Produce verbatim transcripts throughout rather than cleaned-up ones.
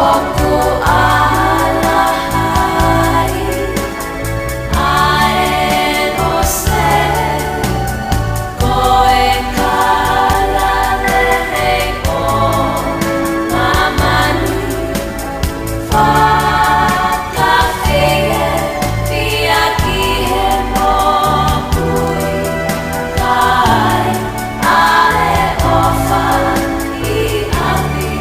ʻOku ʻalahai ʻa e ʻose, ko e kala lelei ʻo māmani. Fakafiefia ki he moʻui, kai ʻa e ʻofa ʻi ʻapi.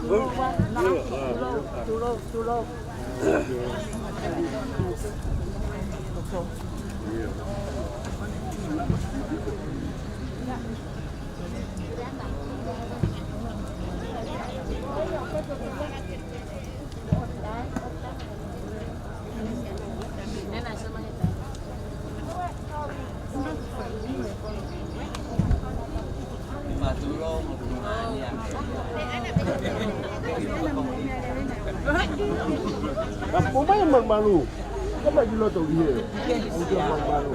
Ka ʻomai e malumalu. Ka mai ki loto ki he. ʻOku malumalu.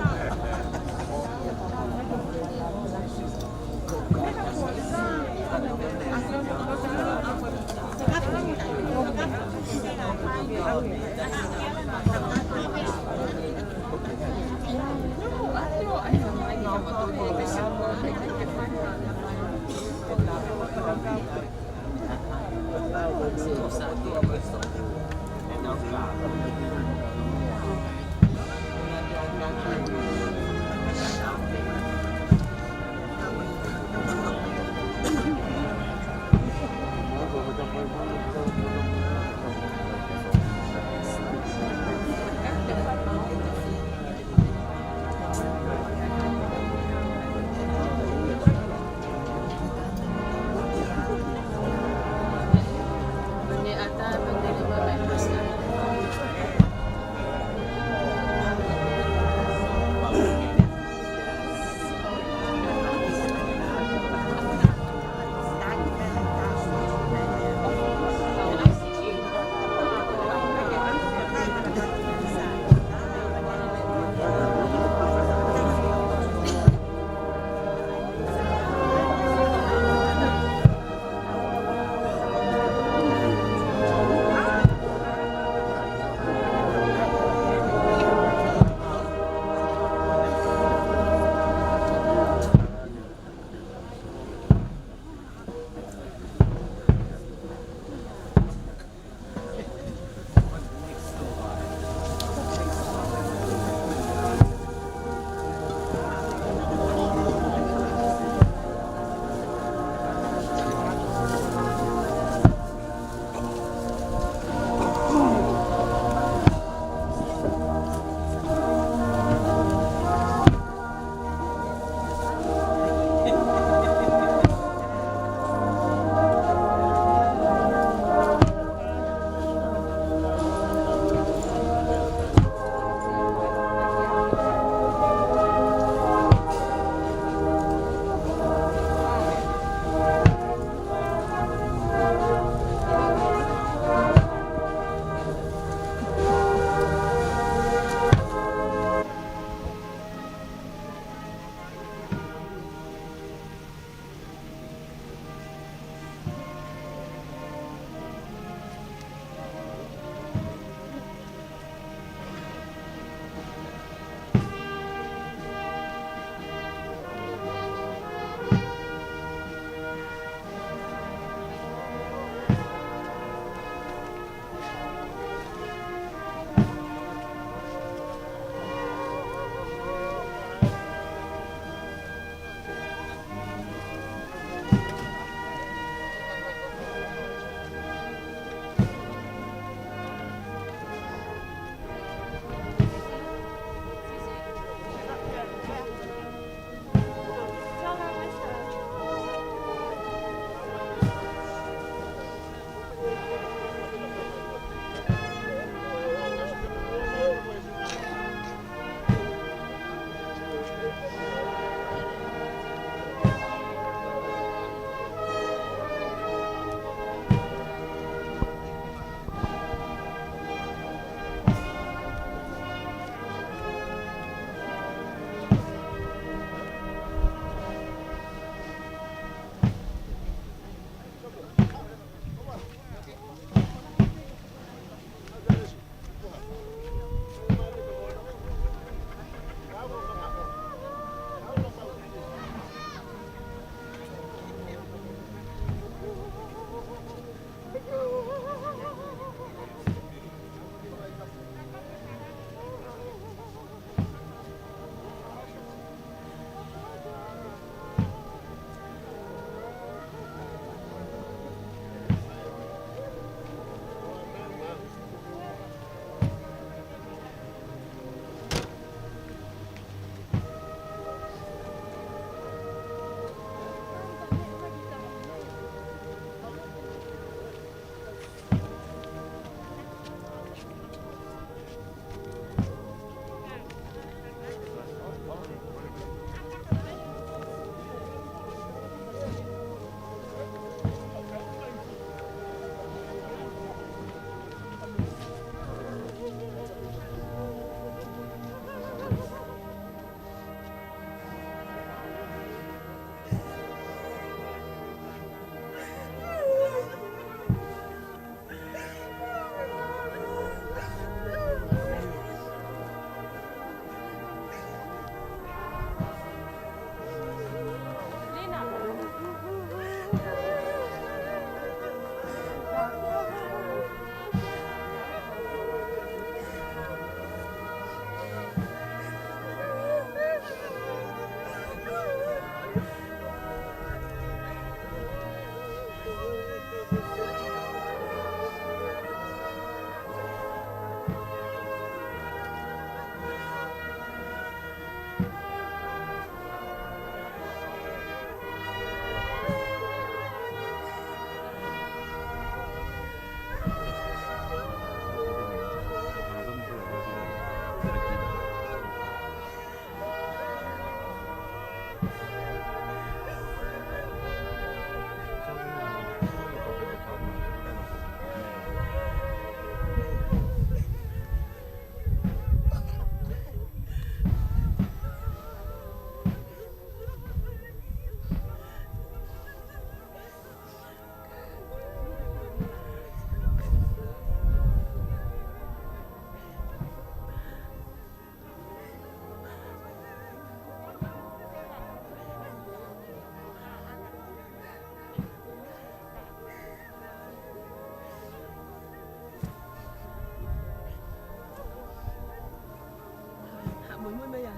Moe mai ia.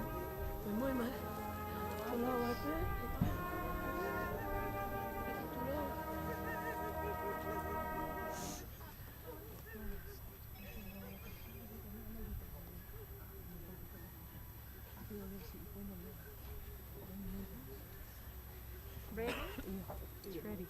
Moe mai. Tula wa pe. Tula. Ready? It's ready.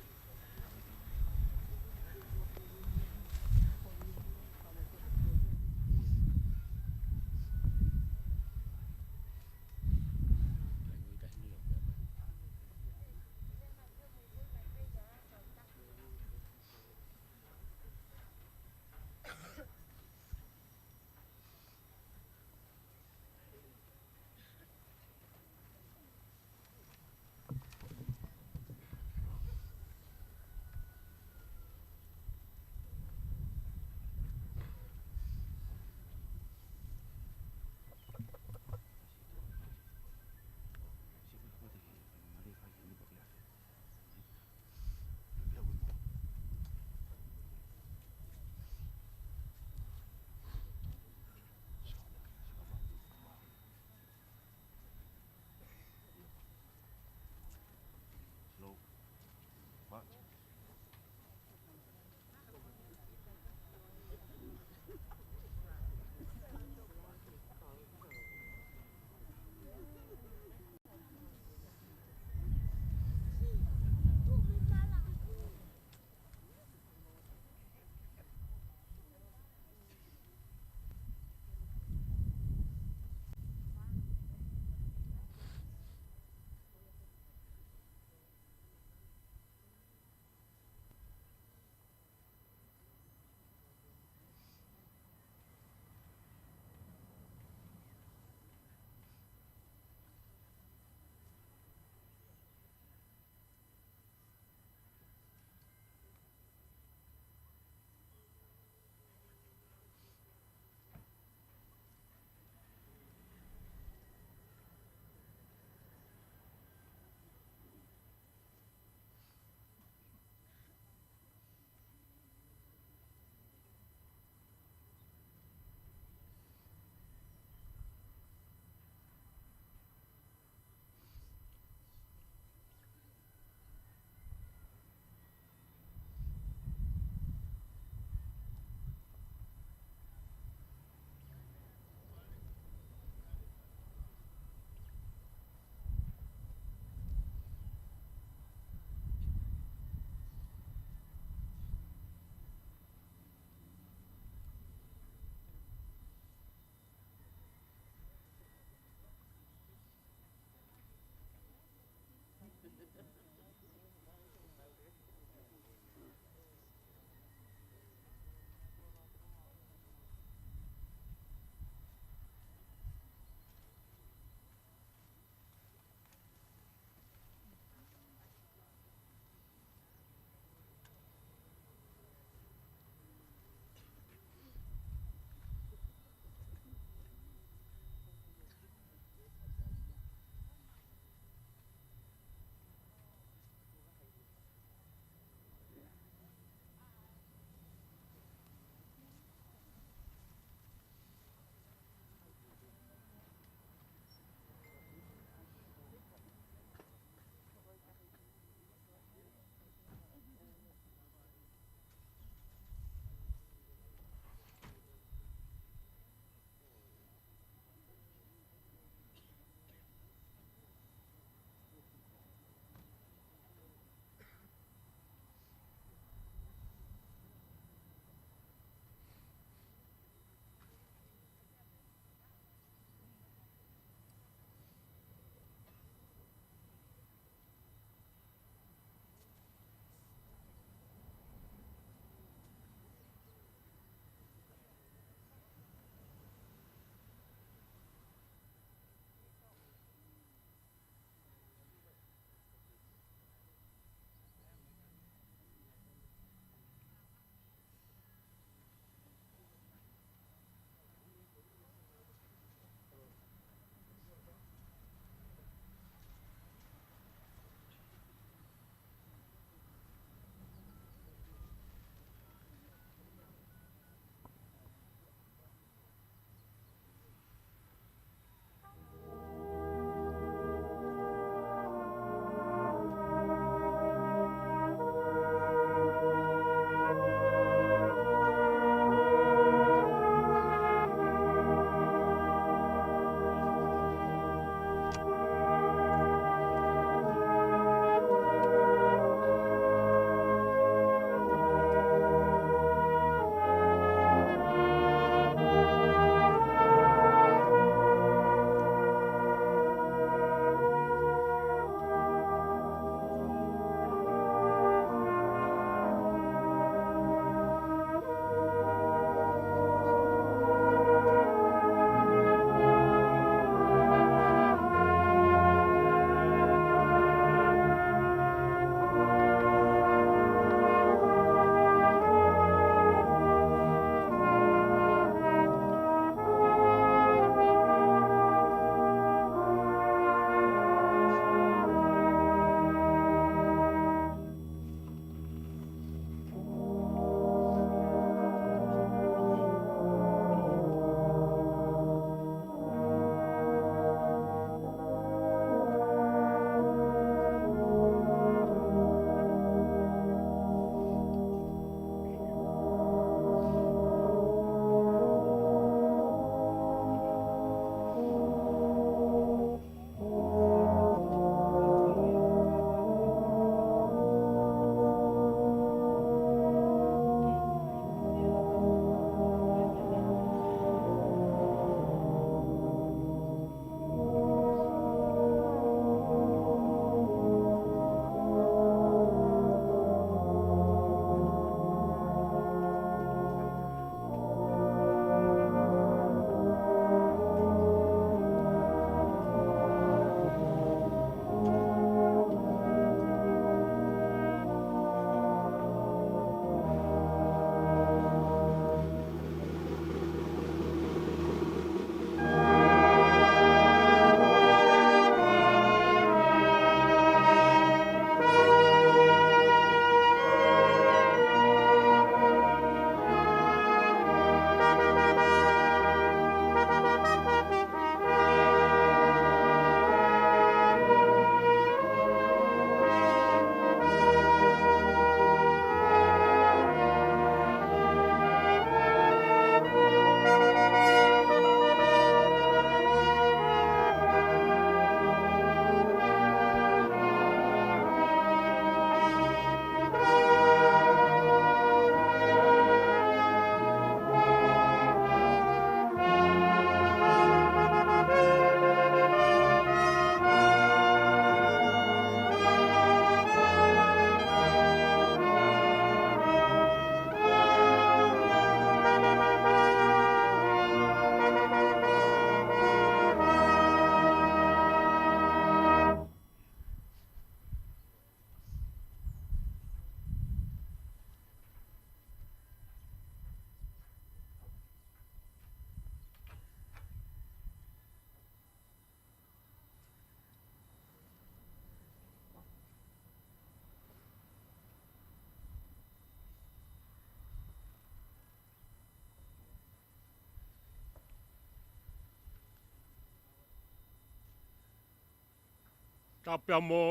Tapu pea mo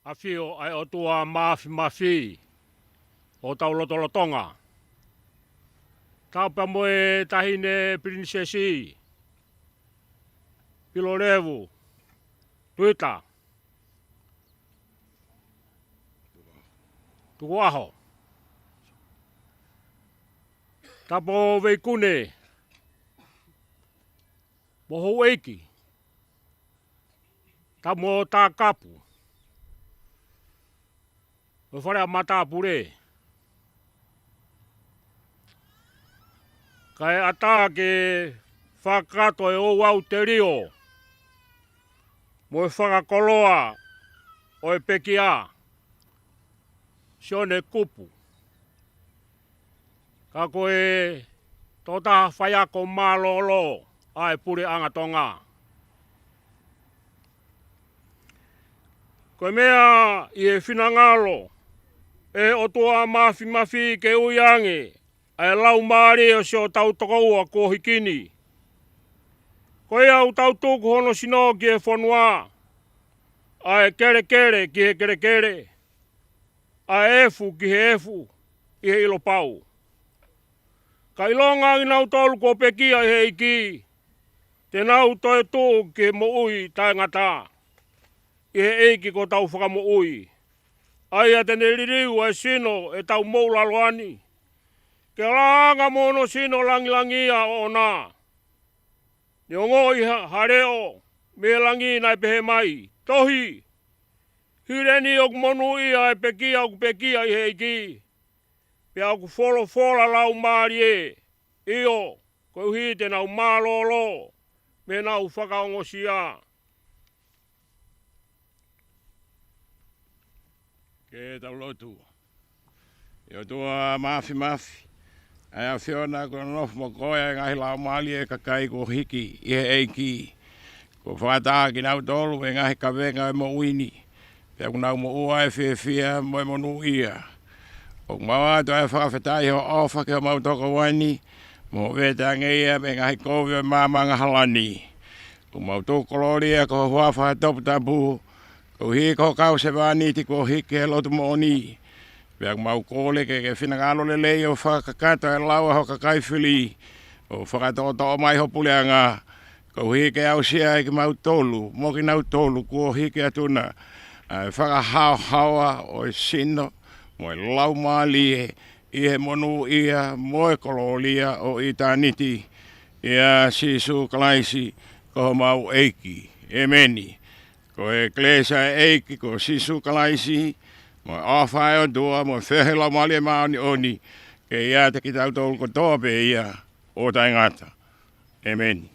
e ʻafio ʻa e ʻOtua Māfimafi ʻo hotau lotolotonga. Tapu pea mo e Taʻahine Pilinisesi Pilolevu Tuita Tukuʻaho. Tapu mo Veikune mo houʻeiki. Tapu mo Takapu mo e fale ʻa matāpule. Kae ʻatā ke fakakakato e ouau telio mo e fakakoloa ʻo e pekia, Sione Kupu. Ka ko e tokotaha faiako mālōlō ʻa e Puleʻanga Tonga. Ko e meʻa ʻi he finangalo ʻe he ʻOtua Māfimafi ke ui ange ʻa e laumālie ʻo siʻotau tokoua kuo hiki ni. Ko ia ʻoku tau tuku hono sino ki he fonua, ʻa e kelekele ki he kelekele, ʻa e efu ki he efu ʻi he ʻilo pau. Ka ʻilonga ʻa kinautolu kuo pekia ʻi he ʻEiki, te nau toe tuʻu ki he moʻui taʻengata ʻi he ʻEiki ko hotau Fakamoʻui, ʻa ia te ne liliu ʻa e sino ʻetau moʻulaloa ni ke langa mo hono sino langilangiʻia ʻoʻona. Ne ongoʻi ha, ha leʻo mei he langi naʻe pehē mai, Tohi, hili eni ʻoku monūʻia ʻa e pekia ʻoku pekia ʻi he ʻEiki, pea ʻoku folofola laumālie, ʻio, koeʻuhi te nau mālōlō mei heʻenau fakaongosia. Ke tau lotu. ʻE ʻOtua Māfimafi, ʻa e ʻAfiona, kuo nofo mo koe ʻa e ngaahi laumālie ʻo e kakai kuo hiki ʻi he ʻEiki. Kuo fakaʻatā kinautolu ʻe he ngaahi kavenga ʻo e moʻui ni, pea kuo nau moʻua ʻa e fiefia mo e monūʻia. ʻOku mau ʻoatu ʻa e fakafetaʻi ʻi hoʻo ʻofa ki homau tokoua ni, mo hoʻo veteangeʻia mei he ngaahi kovi ʻo e maama angahala ni. ʻOku mau tuku kolōlia ki ho huafa toputapu, koeʻuhi ko ho kau sevāniti kuo hiki he lotu moʻoni. Pea ʻoku mau kole ke ke finangalo lelei ʻo fakakakato ʻa e lau ʻa ho kakai fili, ʻo fakatoʻotoʻo mai ho puleʻanga, koeʻuhi ke aʻusia ʻe kimautolu mo kinautolu kuo hiki atu na ʻa e fakahaohaoa ʻo e sino mo e laumālie ʻi he monūʻia mo e kolōlia ʻo ʻitāniti, ʻia Sīsū Kalaisi ko homau ʻEiki. ʻEmeni. Ko e kelesi ʻa e ʻEiki ko Sīsū Kalaisi, mo e ʻofa ʻa e ʻOtua, mo e feohi ʻa e Laumālie Māʻoniʻoni, ke ʻiate kitautolu kotoa pē ia ʻo taʻengata. ʻEmeni.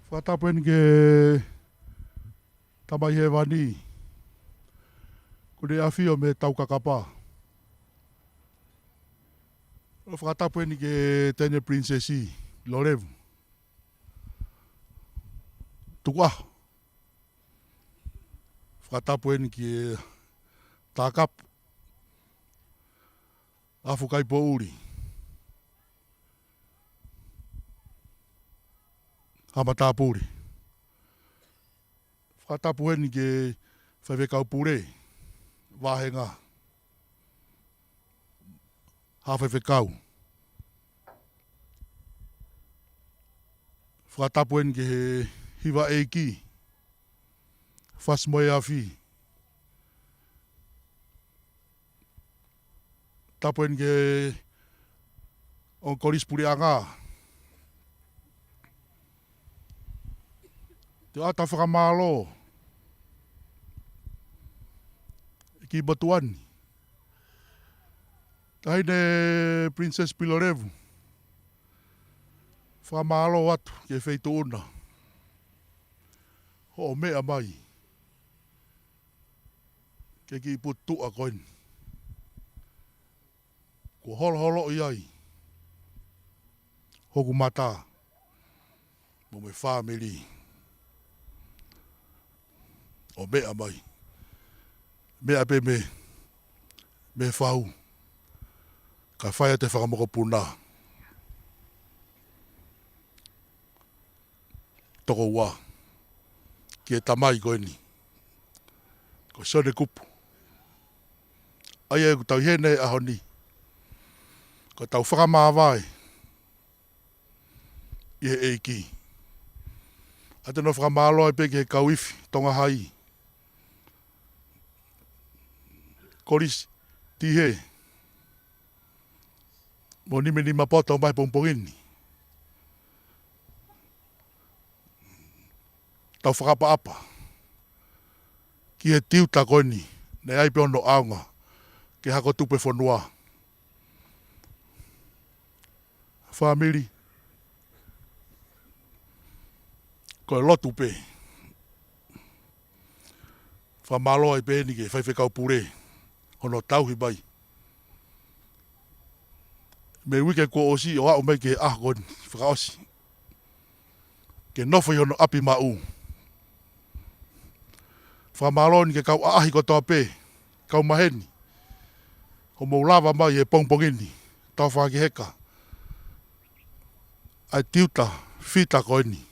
Fakatapu eni ki he Tamai Hēvani, kuo ne ʻafio mei he taukakapa. Fakatapu eni ki he Taʻahine Pilinisesi Pilolevu, tukuʻaho. Fakatapu eni ki he Takapu, Afu Kaipoʻuli, ha matāpule. Fakatapu eni ki he Faifekau Pule, Vāhenga, ha faifekau. Fakatapu eni ki he hiva ʻeiki, Fasi mo e Afi. Tapu eni ki he ongo Kolisi Puleʻanga. Te u ʻoatu ha fakamālō ki he motuʻa ni, Taʻahine Pilinisesi Pilolevu. Fakamālō atu ki he feituʻu na hoʻo meʻa mai ki he kiʻi putu tuʻa ko eni. Kuo holoholoʻi ai hoku mata mo e fāmili ʻo meʻa mai. Meʻa pē mei, mei fau, kae fai atu e fakamokopuna. Tokoua ki he tamai ko eni, ko Sione Kupu, ʻa ia ʻoku tau ʻi heni he ʻaho ni, ko ʻetau fakamāvae ʻi he ʻEiki. ʻOatu eni ʻa e fakamālō ai pē ki he kau ifi Tonga Hai, Kolisi Tihe mo Nimenima poto mai he pongipongi ni. Tau fakaʻapaʻapa ki he tiuta ko eni, naʻe ʻi ai pē hono ʻaonga ki he Hako Tupu ʻo e fonua. Fāmili, ko e lotu pē. Fakamālō ai pē eni ki he Faifekau Pule hono tauhi mai mei he uike kuo ʻosi ʻo aʻu mai ki he ʻaho ko eni fakaʻosi ke nofo ʻi hono ʻapi maʻu. Fakamālō eni ki he kau ʻaʻahi kotoa pē, kau maheni, hoʻomou lava mai he pongipongi ni, tau fakaheka ʻa e tiuta fita ko eni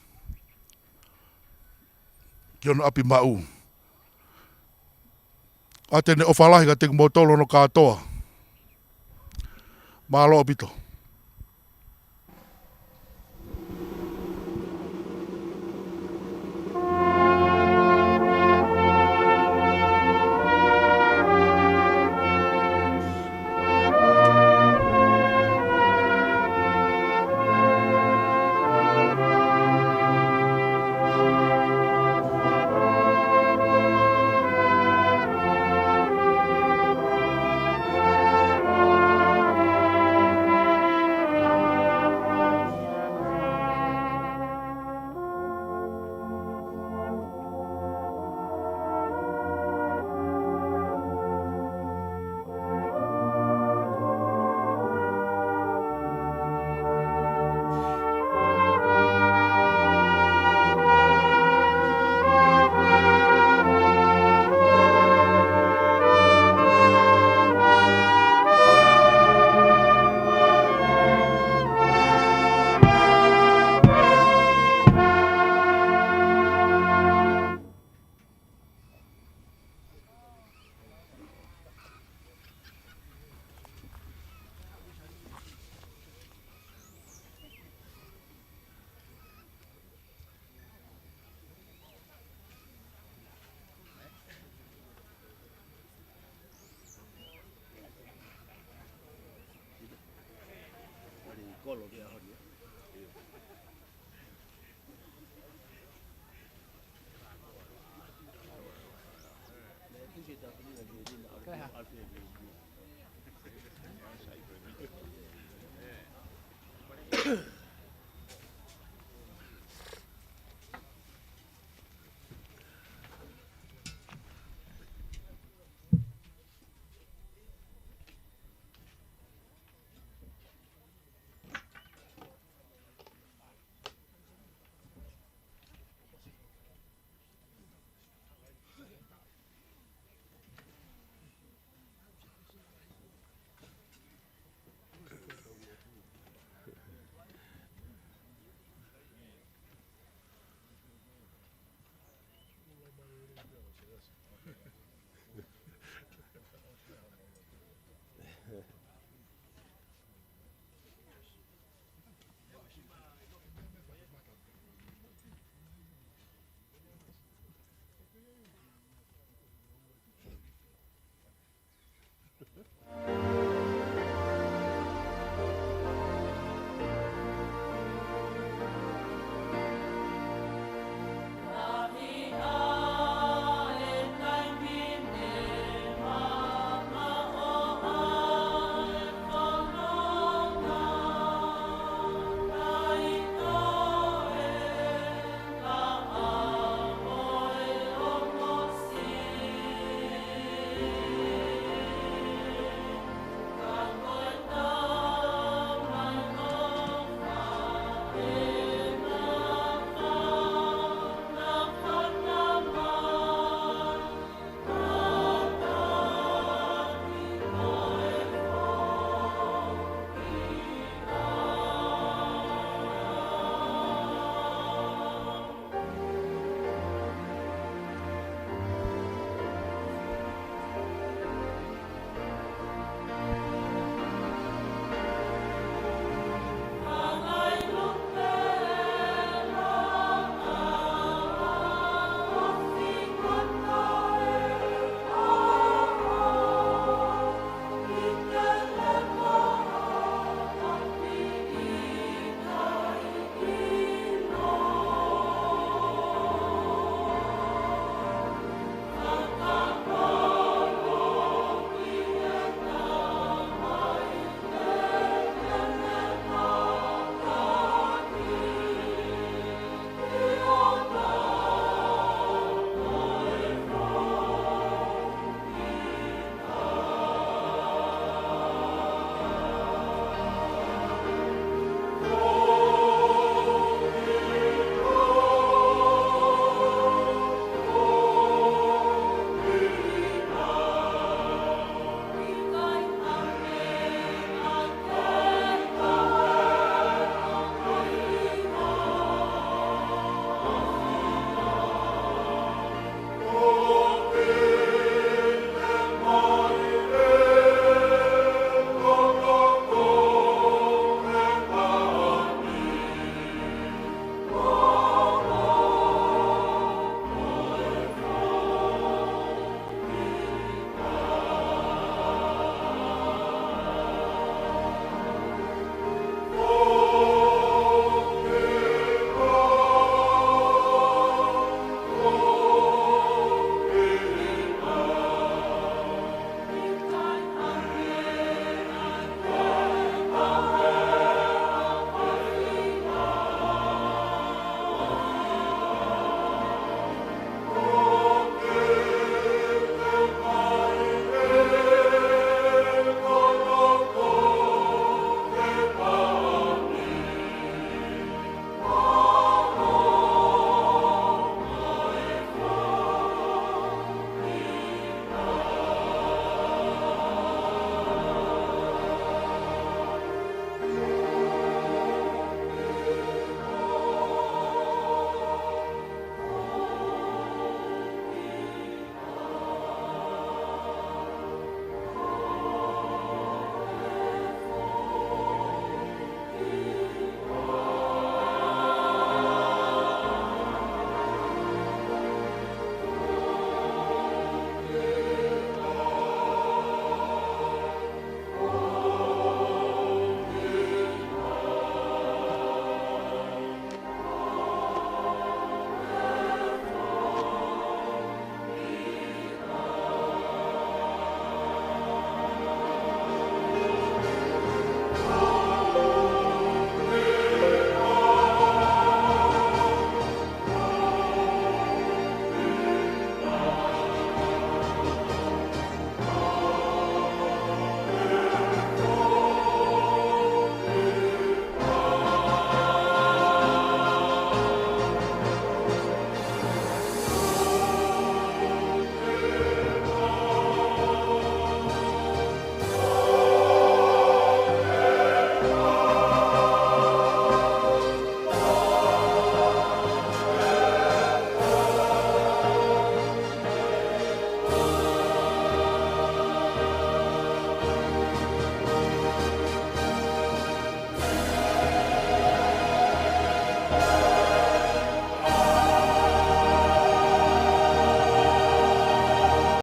ki hono ʻapi maʻu. ʻOatu eni e ʻofa lahi kiate kimoutolu hono kātoa. Mālō ʻaupito.